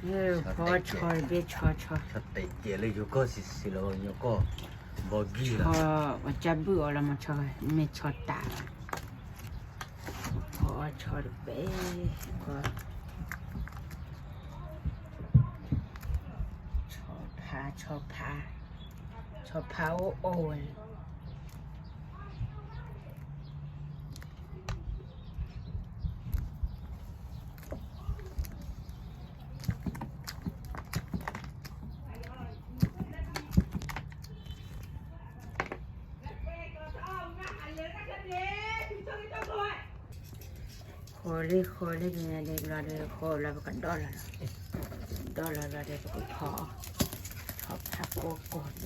ဖီဆီတဘ့ၣ် ဆီ ဆီ ဆီတဲာ်လၢယိၤကီၢ်စံးစံးလီၤ ယိၤကီၢ် ဘီဂံၢ်လီၤ ပှၤကၢဘုၣ်အီၤလီၤမး ဆီ မ့ၢ်ဆီတးလီၤ ဖီဆီတဘ့ၣ် ဆီဖါ ဆီဖါ ဆီဖါအိၣ်အိၣ်ဝဲ ဃီလံ ဃီလံ ပမ့ၢ်ဒဲးဘျီဒီး ဃီလီၤ ပကဒီၣ်လီၤလီၤ ဒီၣ်လီၤဘျီဒီး ပကဖီ ဖီဖးကိၢ်ကိၢ် ခီ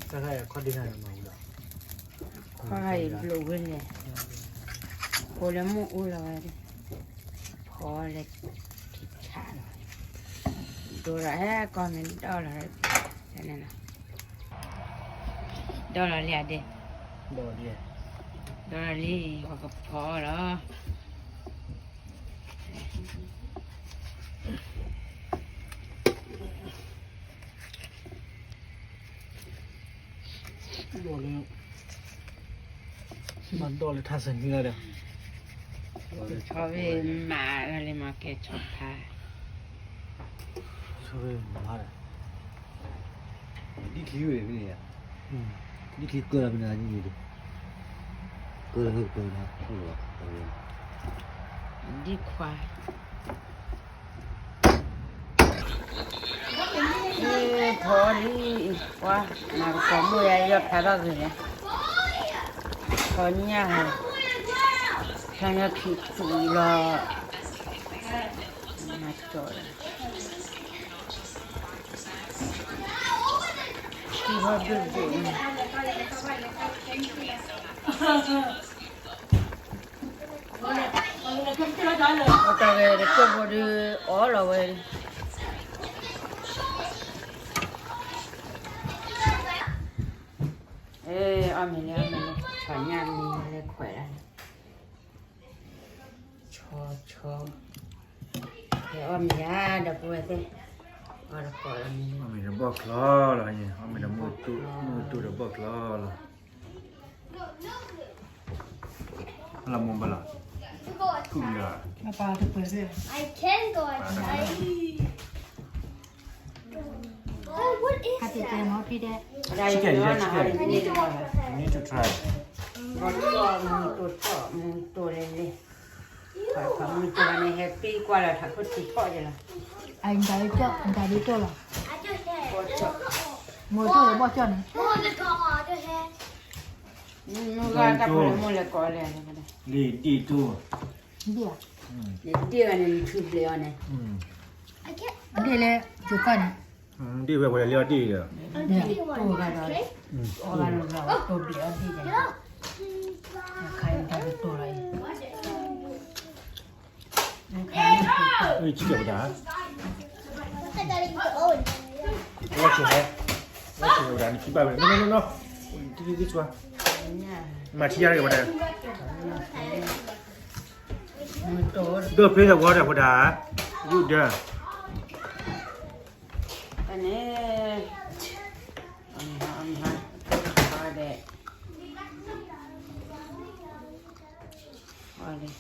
အံၤဘျိးဝဲလဲၣ် ဃိလၢမုၢ်အူလီၤဝဲဒီး ဖီလၢထံဆးလီၤ ဒိဒီးဟဲကီၢ်မ့ၢ်ဒီၣ်လီၤ ဒီၣ်လီၤလံဒဲး ဒီၣ်လီၤလံ ပကဖီလီၤ ဒီၣ်လၢ မၤဒီၣ်လၢထါစဲးနံၤလီၤဒီး ဆီဝဲမၤလၢလံမၤကဲဆီဖါ ဆီဝဲမၤဒီး ဒ်ချံဝဲဖဲန့ၣ် ဒ်ချံကၢလီၤဖဲန့ၣ် ဒ်န့ၣ်ဒီး ကၢလီၤဖဲကၢလီၤ ဒ်ခွါ ဖီလံ ပှၤ မၤကပီၤမိၢ်ယါ ယီၢ်ဖျါဘၣ်ဂ့ၤလဲၣ် ဖီညၣ်ဟဲ ဖျါညၣ်ခံတူၤလီၤ မၤကၠီလီၤ ခံဟီၣ်ဒုၣ်ဒုၣ် အတၢ်ဂဲၤတကၠိၢ်ဖိဒုး အီၣ်လီၤဝဲ အီၣ်မ့ၢ်လၢ အီၣ်မ့ၢ်လၢ ဆီညၣ်မ့ၢ်လၢခွဲးဒၣ် ဆီ ဆီ ဟဲအီၣ်မ့ၢ်ယါ ဒီပုၢ်ဝဲၢ်သ့ၣ် အီၣ်တကိးလီၤမ့ၢ် အီၣ်မ့ၢ်တဘီၣ်ချီလီၤ အီၣ်မ့ၢ်တမုၢ်တူၢ် မုၢ်တူၢ်တဘီၣ်ချီလီၤ လၢမူဘၣ်လီၤ ထူၣ်လီၤ I can go outside. What is that? Chicken, yeah, chicken. I need to go outside. You need to try. မုၢ်တူၢ်ထီၣ် မုၢ်တူၢ်လဲၣ်လဲၣ် မုၢ်တူၢ်န့ၣ် ဟဲပံကွၢ်လီၤ ထးခိၣ်ထံထီၣ်ယလီၤ အံၤဒၣ်လၢကၠီၣ် ဒၣ်လၢကၠီၣ်လီၤ မုၢ်တူၢ်လၢဘီၣ်ကၠီၣ်န့ၣ် မုၢ်ဂၤတၢ်ဖိလၢမုၢ်လဲၤကိးလဲၣ် လံဒံၣ်တူၢ် ဒံၣ်ဧါ ဒံၣ်ဂၤန့ၣ် နထူဘျဲးအီၤန့ၣ် ဒံၣ်လဲၣ် ယိၤကီၢ်န့ၣ် ဒံၣ်ဝဲပှၤလဲၤလၢအီၤဒံၣ်ဒီး တိၢ်ဂၤဒီး အီၣ်ဂၤဒီး တိၢ်ဘျဲးအီၤဒံၣ်ဒီး ခါအံၤတၢ်ကတိၤလီၤအံၤ အံၤ chicken ဝဲဒၣ် ဝဲကဟဲ ဝဲကဟဲဝဲဒၣ် နခံဘၣ်ဝဲ no no no no တံၤတံၤတံၤ မၤထံယါတဂ့ၤဝဲဒၣ် ဒိၣ်ဖဲလၢဝီဒီးဝဲဒၣ် ယုၢ်ဒၢ အန့ၣ် အမဟါ အမဟါ အဒဲး အီၣ်လံ